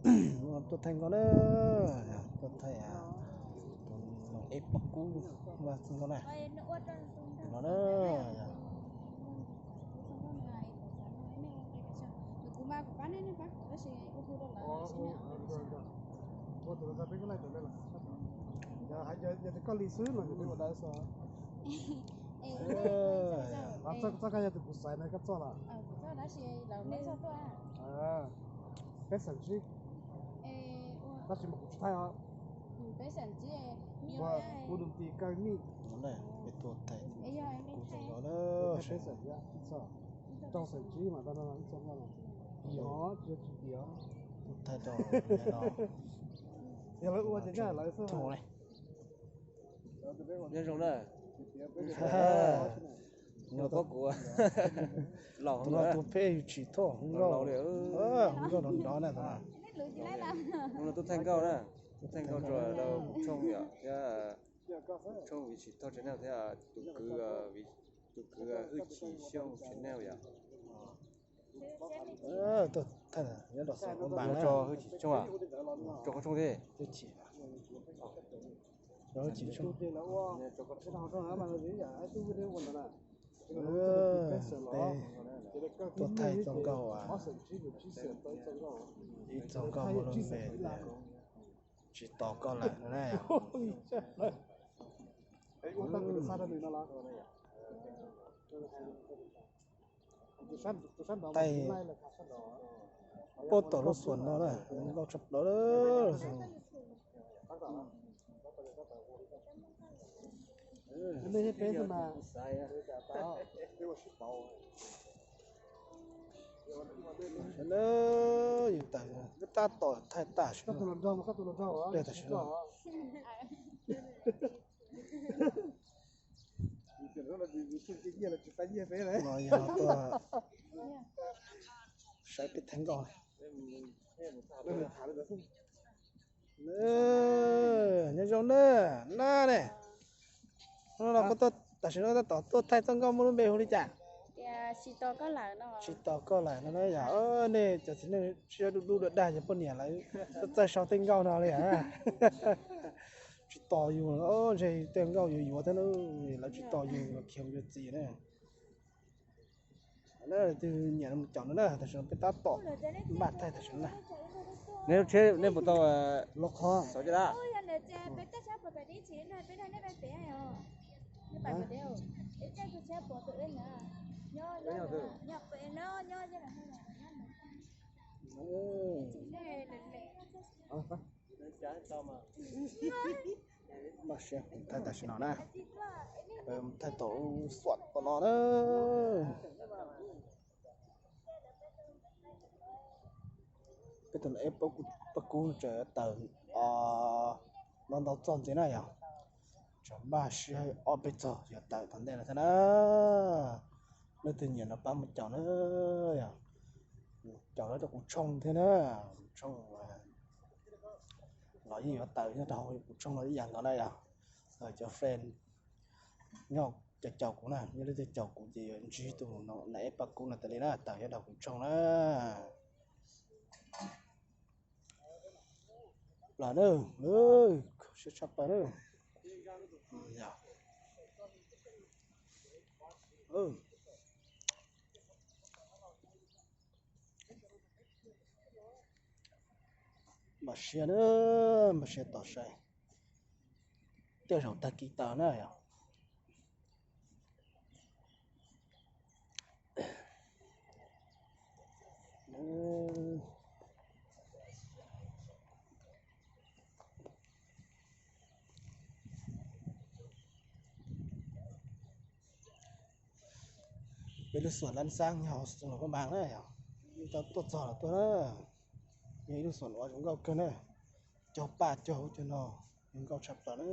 Tuaj thaij nkauj na, tuaj thaij tus noog eb paj kub vaj txog nkauj na, no na. Yog tias koj li xwb no ces peb ua dawb xwb. Txoj koj yog tus kuv xaiv na, koj txoj los? Peb xeem tsib. Tab sis mas kuv tsis thaij os. Kuv dum ti kawg mij. Peb tuaj thaij kuv zoo nkaus na. Peb xeem ib txoj, rau xeem tsib mas tau no ib txoj nkauj no. Yog tsis yog tsis tias tuaj thaij rau no. Yog lawv ua ces nkaj lawv xwb. Nyob zoo na. Nyob pob kuv laus no tus peb yus tsis thoj hoob nkauj, hoob nkauj nrov nrov na tus no. Hnub no tuaj thaij nkauj na, tuaj thaij nkauj rau kuv tshooj yom, thiab kuv tshooj Viv Tsis Thoj channel thiab tus kwv, tus kwv Hwj Chim Xyooj channel yom. Tuaj thaij nyob rau xeem Pab Npas na. Rau Hwj Chim Xyooj, rau qhov tshooj thiab. Hwj Chim Xyooj. Peb tuaj thaij txoj nkauj, ib txoj nkauj muaj lub npe tias Tsis Tos Koj Lawm no na. Thaij puag tom lub xuas no na, nkauj tshaj plaws. Yus tawm tab tom thaij tam sim no, tam sim no. Saib peb thaij nkauj. Nyob zoo na, na ne. Hnub no koj tuaj, tam sim no tab tom tuaj thaij txoj nkauj muaj lub npe hu li cas? Tsis Tos Koj Lawm no na yog nej cov txiv neej siab dub dub dag dag yog poj niam lawv txawj sau tej nkauj no li. Tsis tos yus, ntshe tej nkauj yuav yuav thiab, lawv tsis tos yus los khiav mus yuav txiv na. Twg nyiam mus caum no na, tam sim no peb tab tom npaj thaij tam sim no na. Nej lub tsheb nej puas tau los qhov xauv caj dab? Npaj siab thaij tam sim no na. Thaij tom xuam tom no na. Peb tus no eb paj kub tseem tawm ntau ntau txoj ntxiv na yog. Tseem npaj siab ob peb txog yuav tawm tom ntej no thiab na. Leej twg nyiam no pab mus caum na yog. Caum los rau kuv tshooj thiab na. Kuv tshooj los yeej yuav tawm nyob rau hauv kuv tshooj los ib yam nkaus na yog. Cov friend nyob caum caum kuv na, nyob leej twg caum kuv ces yuav ntsib tus no na, eb paj kub no tas li na, tawm nyob rau kuv tshooj na. Plaws na, siab tshaj plaws na. Npaj siab na, npaj siab tos saib. Tej zaum tag kis tawm na yog. Peb lub xuam lab xab nyob hauv xeev Paj Npas na yog. Yeej tau tuaj txog los tuaj na. Yog ib lub xuam uas zoo nkauj kawg na. Cog paj cog ub cog no, zoo nkauj tshaj plaws na.